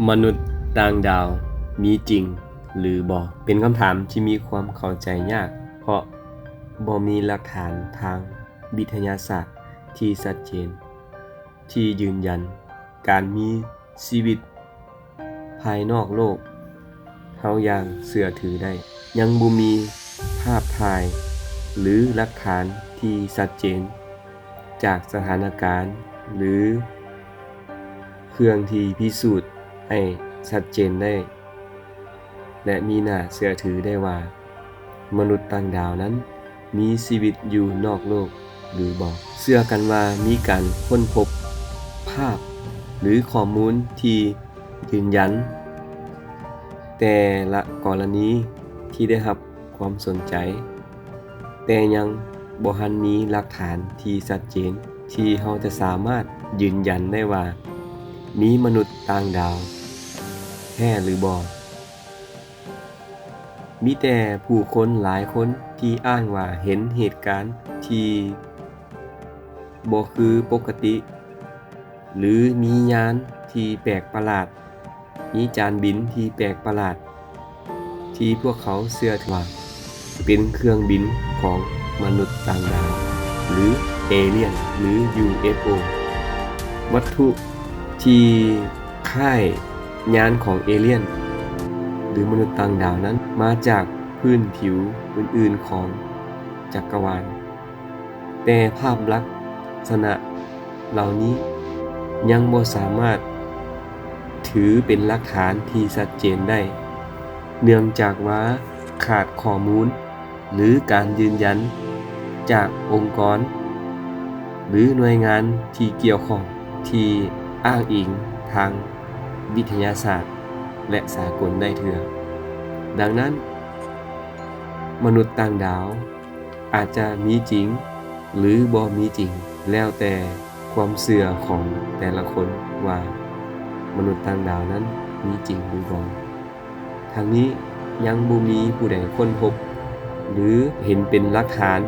ມະນຸດຕ່າງດາວມີຈິງຫຼືບໍ່? ເປັນຄຳຖາມທີ່ມີຄວາມເຂົ້າໃຈຍາກ, ເພາະບໍ່ມີຫຼັກຖານທາງວິທະຍາສາດທີ່ຊັດເຈນ ທີ່ຢືນຢັນການມີຊີວິດພາຍນອກໂລກເຮົາຢ່າງເຊື່ອຖືໄດ້. ຍັງບໍ່ມີພາບຖ່າຍ ຫຼື ຫຼັກຖານທີ່ຊັດເຈນຈາກສະຖານະການ ຫຼື ເຄື່ອງທີ່ພິສູດໃຫ້ຊັດເຈນໄດ້ ແລະ ມີໜ້າເຊື່ອຖືໄດ້ວ່າ ມະນຸດຕ່າງດາວນັ້ນມີຊີວິດຢູ່ນອກໂລກຫຼືບໍ່. ເຊື່ອກັນວ່າມີການຄົ້ນພົບພາບ ຫຼື ຂໍ້ມູນທີ່ຢືນຢັນແຕ່ລະກໍລະນີທີ່ໄດ້ຮັບຄວາມສົນໃຈ, ແຕ່ຍັງບໍ່ທັນມີຫຼັກຖານທີ່ຊັດເຈນທີ່ເຮົາຈະສາມາດຢືນຢັນໄດ້ວ່າ ມີມະນຸດຕ່າງດາວແທ້ຫຼືບໍ່. ມີແຕ່ຜູ້ຄົນຫຼາຍຄົນທີ່ອ້າງວ່າເຫັນເຫດການທີ່ບໍ່ຄືປົກກະຕິ ຫຼື ມີຍານທີ່ແປກປະຫຼາດ, ມີຈານບິນທີ່ແປກປະຫຼາດ ທີ່ພວກເຂົາເຊື່ອຖືວ່າເປັນເຄື່ອງບິນຂອງມະນຸດຕ່າງດາວ ຫຼື ເອລຽນ ຫຼື ຢູເອັຟໂອ. ວັດຖຸທີ່ຄ້າຍຍານຂອງເອລຽນ ຫຼື ມະນຸດຕ່າງດາວນັ້ນມາຈາກພື້ນຜິວອື່ນໆຂອງຈັກກະວານ. ແຕ່ພາບລັກສະນະເຫຼົ່ານີ້ຍັງບໍ່ສາມາດຖືເປັນຫຼັກຖານທີ່ຊັດເຈນໄດ້ ເນື່ອງຈາກວ່າຂາດຂໍ້ມູນ ຫຼື ການຢືນຢັນຈາກອົງກອນ ຫຼື ໜ່ວຍງານທີ່ກ່ຽວຂ້ອງທີ່ອ້າງອີງທາງວິທະຍາສາດ ແລະ ສາກົນໄດ້ເທື່ອ. ດັ່ງນັ້ນ, ມະນຸດຕ່າງດາວອາດຈະມີຈິງ ຫຼື ບໍ່ມີຈິງ, ແລ້ວແຕ່ຄວາມເຊື່ອຂອງແຕ່ລະຄົນວ່າມະນຸດຕ່າງດາວນັ້ນມີຈິງຫຼືບໍ່. ທັງນີ້, ຍັງບໍ່ມີຜູ້ໃດຄົ້ນພົບ ຫຼື ເຫັນເປັນຫຼັກຖານ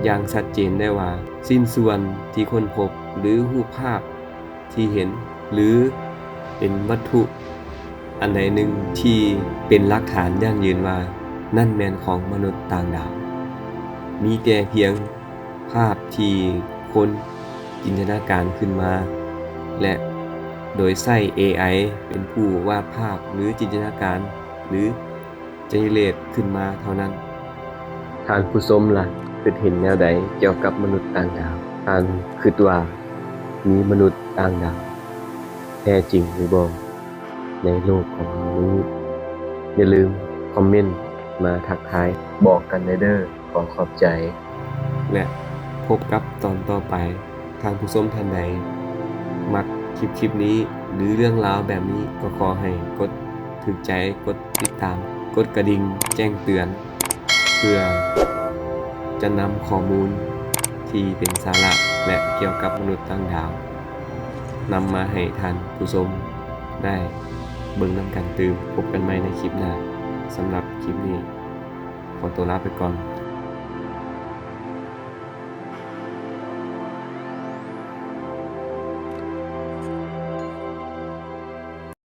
ຢ່າງຊັດເຈນໄດ້ວ່າ ຊິ້ນສ່ວນທີ່ຄົ້ນພົບ ຫຼື ຮູບພາບ ທີ່ເຫັນ ຫຼື ເປັນວັດຖຸອັນໃດໜຶ່ງທີ່ເປັນຫຼັກຖານຢັ້ງຢືນວ່າ ນັ້ນແມ່ນຂອງມະນຸດຕ່າງດາວ. ມີແຕ່ພຽງພາບທີ່ຄົນຈິນຕະນາການຂຶ້ນມາ ແລະ ໂດຍໃຊ້ເອໄອເປັນຜູ້ວາດພາບ ຫຼື ຈິນຕະນາການ ຫຼື ເຈເນເຣດຂຶ້ນມາເທົ່ານັ້ນ. ທ່ານຜູ້ຊົມລະຄິດເຫັນແນວໃດກ່ຽວກັບມະນຸດຕ່າງດາວ? ທ່ານຄິດວ່າມີມະນຸດຕ່າງດາວແທ້ຈິງຫຼືບໍ່ໃນໂລກຂອງເຮົານີ້? ຢ່າລືມຄອມເມັນມາທັກທາຍບອກກັນແດ່ເດີ້. ຂໍຂອບໃຈ ແລະ ພົບກັບຕອນຕໍ່ໄປ. ທ່ານຜູ້ຊົມທ່ານໃດມັກຄລິບ ຄລິບນີ້ ຫຼື ເລື່ອງລາວແບບນີ້ ກໍຂໍໃຫ້ກົດຖືກໃຈ, ກົດຕິດຕາມ, ກົດກະດິ່ງແຈ້ງເຕືອນ ເພື່ອຈະນຳຂໍ້ມູນທີ່ເປັນສາລະ ແລະ ກ່ຽວກັບມະນຸດຕ່າງດາວ ນຳມາໃຫ້ທ່ານຜູ້ຊົມໄດ້ເບິ່ງນຳກັນຕື່ມ. ພົບກັນໃໝ່ໃນຄລິບໜ້າ. ສຳລັບຄລິບນີ້ ຂໍຕົວລາໄປກ່ອນ.